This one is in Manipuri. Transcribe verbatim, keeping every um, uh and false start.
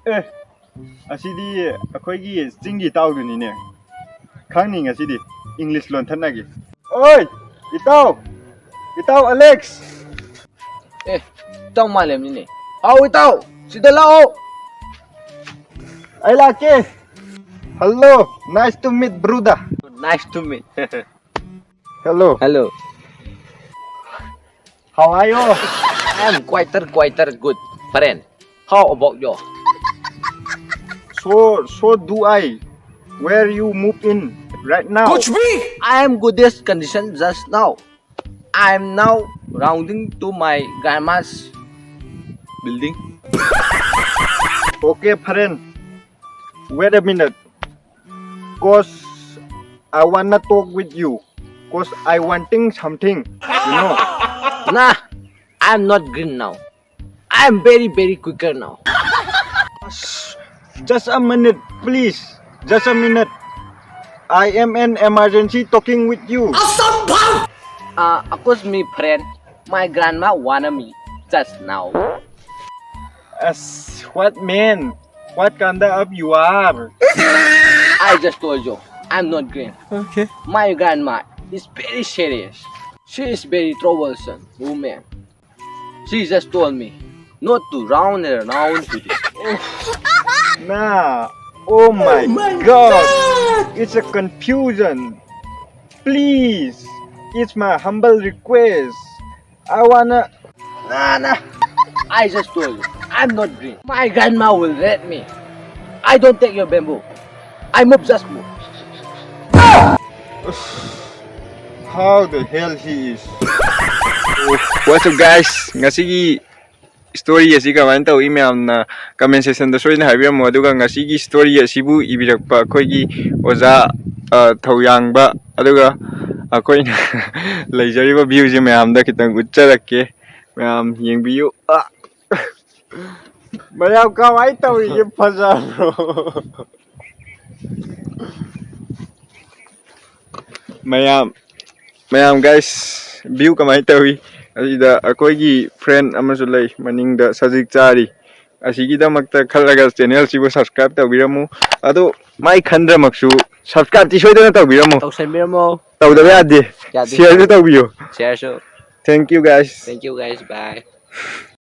ꯑꯦ, ꯑꯁꯤꯗꯤ ꯑꯩꯈꯣꯏꯒꯤ ꯆꯤꯡꯒꯤ ꯏꯇꯥꯎꯗꯨꯅꯤꯅꯦ꯫ ꯈꯪꯅꯤ ꯉꯁꯤꯗꯤ꯫ ꯏꯪꯂꯤꯁ ꯂꯣꯟꯊꯠꯅꯒꯦ꯫ ꯑꯣꯏ, ꯏꯇꯥꯎ! ꯏꯇꯥꯎ ꯑꯂꯦꯛꯁ! ꯑꯦ, ꯏꯇꯥꯎ ꯃꯥꯂꯦꯝꯅꯤꯅꯦ꯫ ꯍꯥꯎ, ꯏꯇꯥꯎ! ꯁꯤꯗ ꯂꯥꯛꯑꯣ! ꯑꯩ ꯂꯥꯛꯀꯦ꯫ Hello, nice to meet, brother. Nice to meet. Hello. Hello. How are you? I am quite, quite good, friend. How about you? So, so do I. Where you move in right now? कुछ भी। I am goodest condition just now. I am now rounding to my grandma's building. Okay, friend. Wait a minute. Cause I wanna talk with you. Cause I wanting something. You know. Nah, I am not green now. I am very, very quicker now. Just a minute, please. Just a minute. I am an emergency talking with you. Uh, accuse me, friend. My grandma wanted me just now. As what, man? What kind of you are? I just told you, I'm not green. Okay. My grandma is very serious. She is very troublesome woman. She just told me not to round and around with it. Nah. Oh my God. It's a confusion. Please. It's my humble request. I wanna. Nah, nah. I just told you, I'm not green. My grandma will red me. I don't take your bamboo. I move, just move. How the hell he is? What's up, guys? ꯉꯁꯤꯒꯤ story ꯑꯁꯤ ꯀꯃꯥꯏꯅ ꯇꯧꯏ, ꯃꯌꯥꯝꯅ comment section ꯗ ꯁꯣꯏꯗꯅ ꯍꯥꯏꯕꯤꯔꯝꯃꯣ꯫ ꯑꯗꯨꯒ ꯉꯁꯤꯒꯤ story ꯑꯁꯤꯕꯨ ꯏꯕꯤꯔꯛꯄ ꯑꯩꯈꯣꯏꯒꯤ ꯑꯣꯖꯥ, ꯑ, ꯊꯧꯌꯥꯡꯕ, ꯑꯗꯨꯒ ꯑꯩꯈꯣꯏꯅ ꯂꯩꯖꯔꯤꯕ view ꯁꯦ ꯃꯌꯥꯝꯗ ꯈꯤꯇꯪ ꯎꯠꯆꯔꯛꯀꯦ꯫ ꯃꯌꯥꯝ ꯌꯦꯡꯕꯤꯌꯨ꯫ ꯑ! ꯃꯌꯥꯝ ꯀꯃꯥꯏꯅ ꯇꯧꯔꯤꯒꯦ? ꯐꯖꯕ꯭ꯔꯣ? ꯃꯌꯥꯝ, ꯃꯌꯥꯝ, guys, view ꯀꯃꯥꯏꯅ ꯇꯧꯏ? ꯑꯁꯤꯗ ꯑꯩꯈꯣꯏꯒꯤ friend ꯑꯃꯁꯨ ꯂꯩ, ꯃꯅꯤꯡꯗ ꯁꯖꯤꯛ ꯆꯥꯔꯤ꯫ ꯑꯁꯤꯒꯤꯗꯃꯛꯇ ꯈꯜꯂꯒ ꯆꯦꯅꯦꯜꯁꯤꯕꯨ ꯁꯕꯁꯀ꯭ꯔꯥꯏꯕ ꯇꯧꯕꯤꯔꯝꯃꯨ꯫ ꯑꯗꯣ ꯃꯥꯏ ꯈꯟꯗ꯭ꯔꯃꯛꯁꯨ ꯁꯕꯁꯀ꯭ꯔꯥꯏꯕꯇꯤ ꯁꯣꯏꯗꯅ ꯇꯧꯕꯤꯔꯝꯃꯨ꯫ ꯇꯧꯁꯟꯕꯤꯔꯝꯃꯣ꯫ ꯇꯧꯗꯕ ꯌꯥꯗꯦ꯫ ꯌꯥꯗꯦ꯫ ꯁꯤꯌꯔꯁꯨ ꯇꯧꯕꯤꯌꯨ꯫ ꯁꯤꯌꯔꯁꯨ꯫ Thank you guys. Thank you guys. Bye.